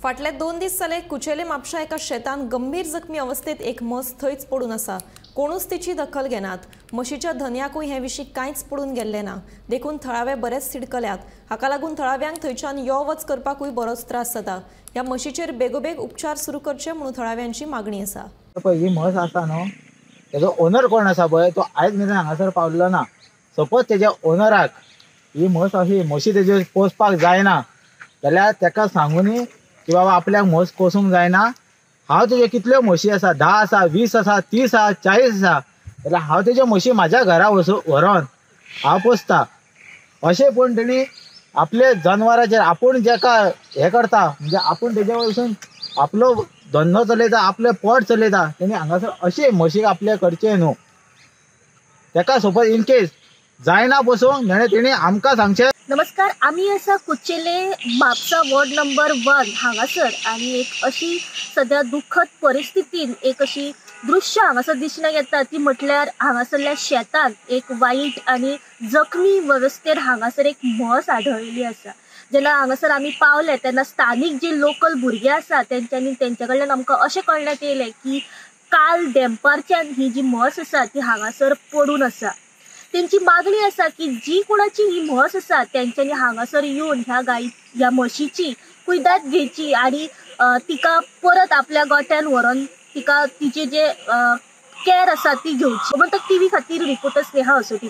फाटले 2 दीस जाले कुचेले म्हापशा एका शेतान गंभीर जखमी अवस्थेत एक म्हस थंयच पडून आसा। कोणूच तिची दखल घेनात। म्हशीच्या धनयाकूय हे विशीं कांयच पडून गेल्लें ना, देखून थळावे बरेच तिडकल्यात। हाका लागून थळाव्यांक थंयच्यान यो वच करपाकूय बरोच त्रास जाता। ह्या म्हशीचेर बेगोबेग उपचार सुरू करचे म्हणून थळाव्यांची मागणी आसा। पळय ही म्हस आसा न्हू, तेजो ओनर कोण आसा पळय तो आयज मेरेन हांगासर पावल्लो ना। सपोज तेज्या ओनराक ही म्हस अशी म्हशी तेजे पोसपाक जायना जाल्यार तेका सांगूनी की बाबा आपल्याक म्हस पोसूंक जायना, हांव तुज्यो कितल्यो म्हशी आसा, 10 आसा, 20 आसा, 30 आसा, 40 आसा, जाल्यार हांव तेज्यो म्हशी म्हाज्या घरा वचून व्हरोन हांव पोसता। अशें पूण तेणी आपले जनवराचेर आपूण जेका हें करता म्हणजे आपूण तेजे वयसून आपलो धंदो चलयता, आपलें पोट चलयता, तेणी हांगासर अशें म्हशीक आपलें करचें न्हू। तेका सपोज इनकेस जायना पोसूंक जाल्यार तेणी आमकां सांगचें। नमस्कार, आमी आसा कुचेले म्हापसा वॉर्ड नंबर 1 हांगासर आनी एक अशी सद्या दुखद परिस्थितीन एक अशी दृश्य हांगासर दिसना येता ती म्हटल्यार हांगासरल्या शेतान एक वायट आनी जखमी वेवस्थेर हांगासर एक म्हस आढळिल्ली आसा। जेन्ना हांगासर आमी पावले तेन्ना स्थानीक जे लोकल भुरगे आसा तेंच्यांनी तेंच्या कडल्यान आमकां अशें कळण्यात येयलें की काल देंपारच्यान ही जी म्हस आसा ती हांगासर पडून आसा। तेंची मागणी आसा की जी कोणाची ही म्हस आसा तेंच्यांनी हांगासर येवन ह्या गाय ह्या म्हशीची कुयदाद घेवची आनी तिका परत आपल्या गोट्यान व्हरोन तिका तिचे जे केअर आसा ती घेवची। गोमंतक टीव्ही खातीर रिपोर्टर स्नेहा असोटी।